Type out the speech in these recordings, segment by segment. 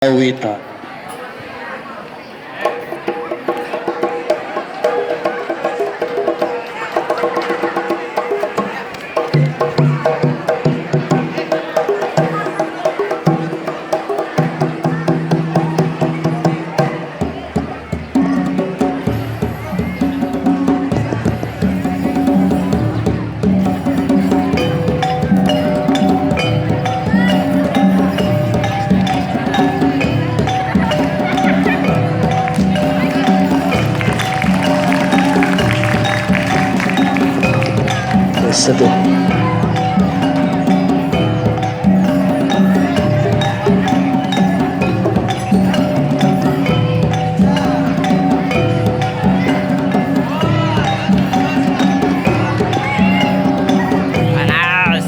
Awita. Sedih. Panas.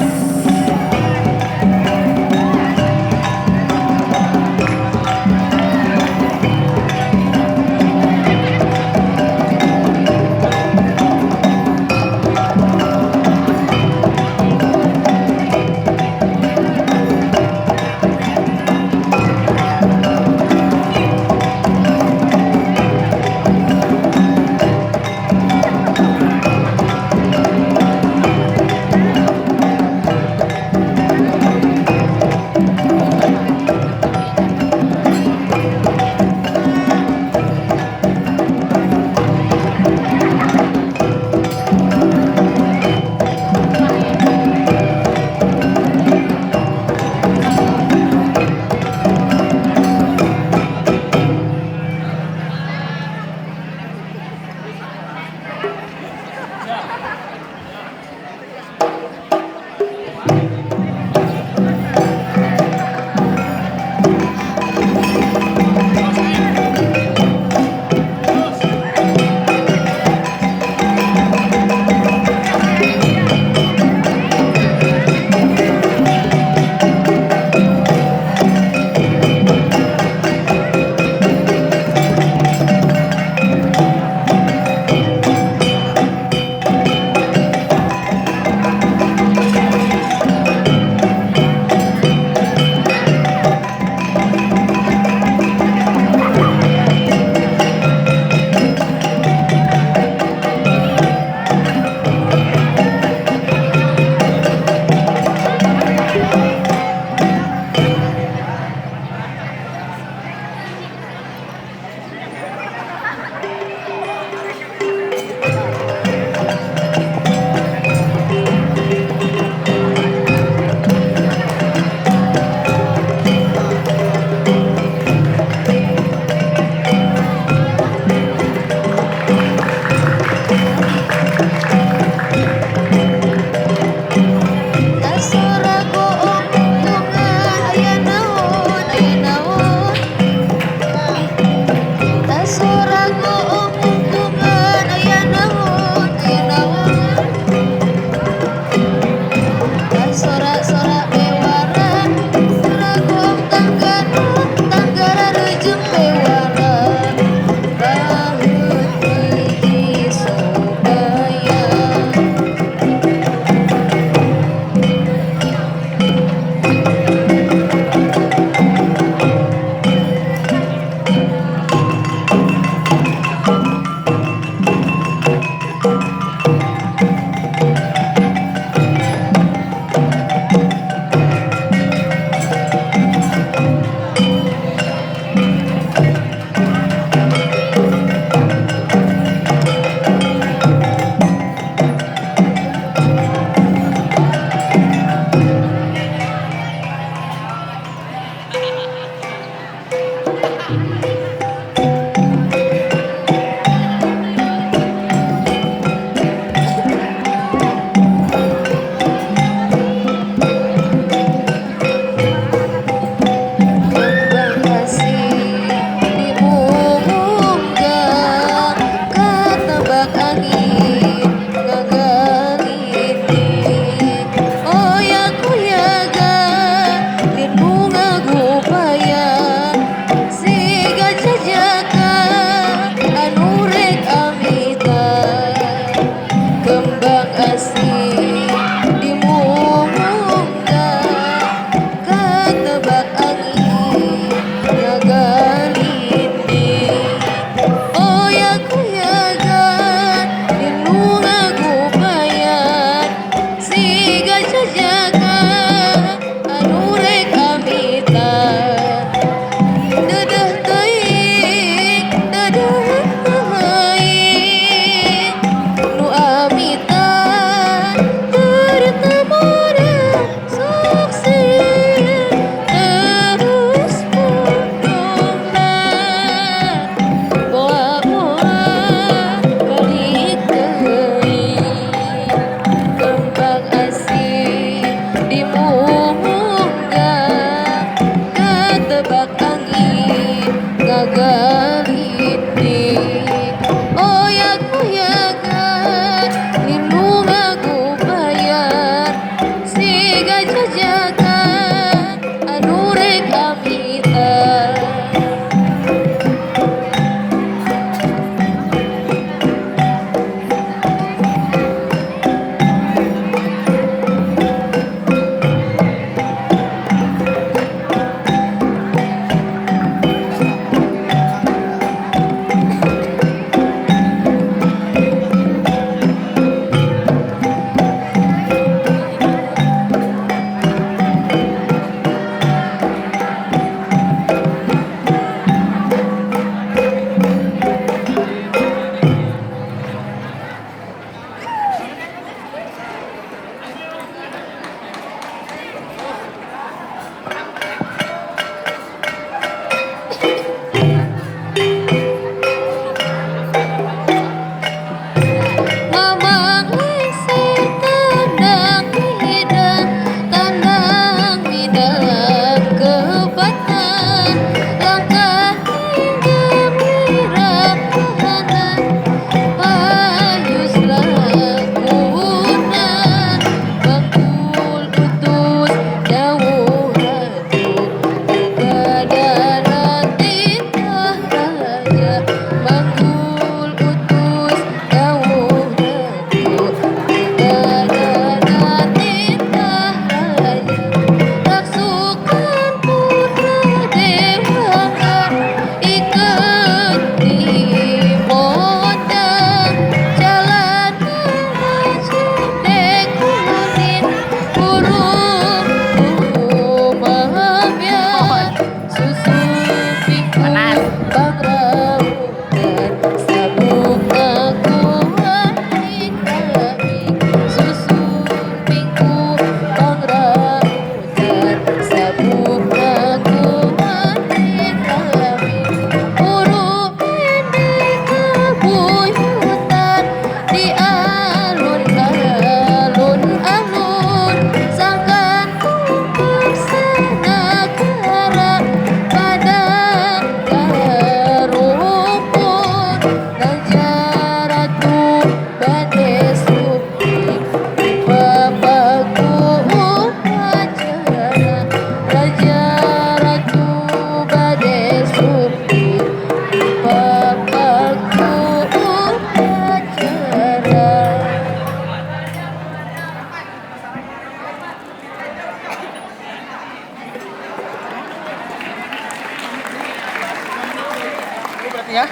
Ya.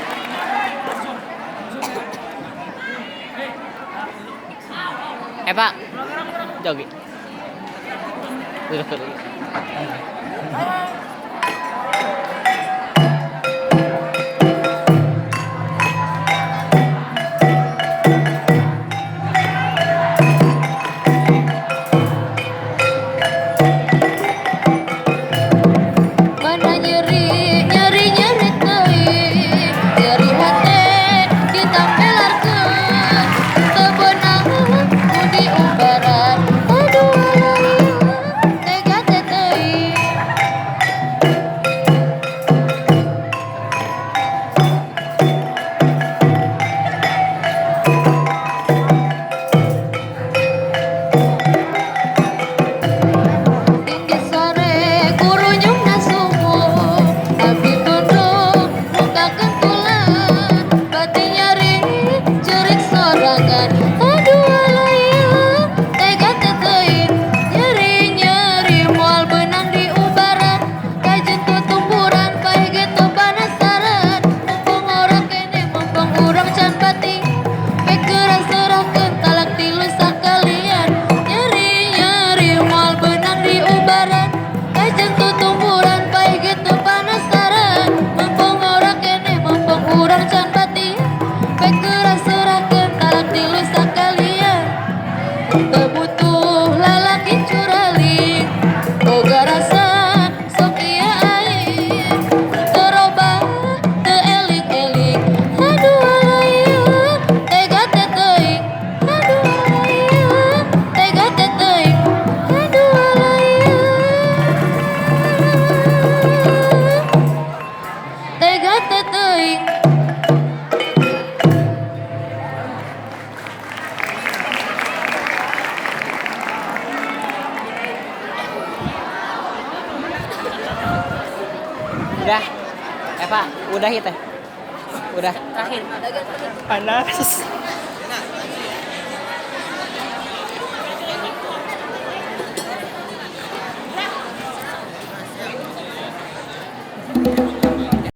Pak. Jogi. Duduk dulu. Mana nyeri nyeri nyeri teuing, nyeri hate ditampelarkeun, teu beunang ku diumbaran. Aduh alaieuh tega teh teuing. Tinggi sore kurunyungna sumuh, abdi tunduk muka kentulan, bati nyeri cerik sorangan. Aduh alaieuh tega teh teuing, nyeri nyeri moal beunang diubaran, kajeun tutumburan paeh ge teu panasaran. Mumpung urang keneh mumpung urang can pati, pek geura serahkeun talak tilu sakalian. Nyeri nyeri moal beunang diubaran, kajeun tutumburan paeh ge teu panasaran. Mumpung urang keneh mumpung urang can pati, pek geura serahkeun talak tilu sakalian. Teu butuh lalaki curaling, boga rasa sok ieu aing, teu robah teu eling-eling. Aduh alaieuh tega teh teuing, aduh alaieuh tega teh teuing, aduh alaieuh tega teh teuing. Udah. Eva, udah ya teh. Udah. Terakhir. Panas.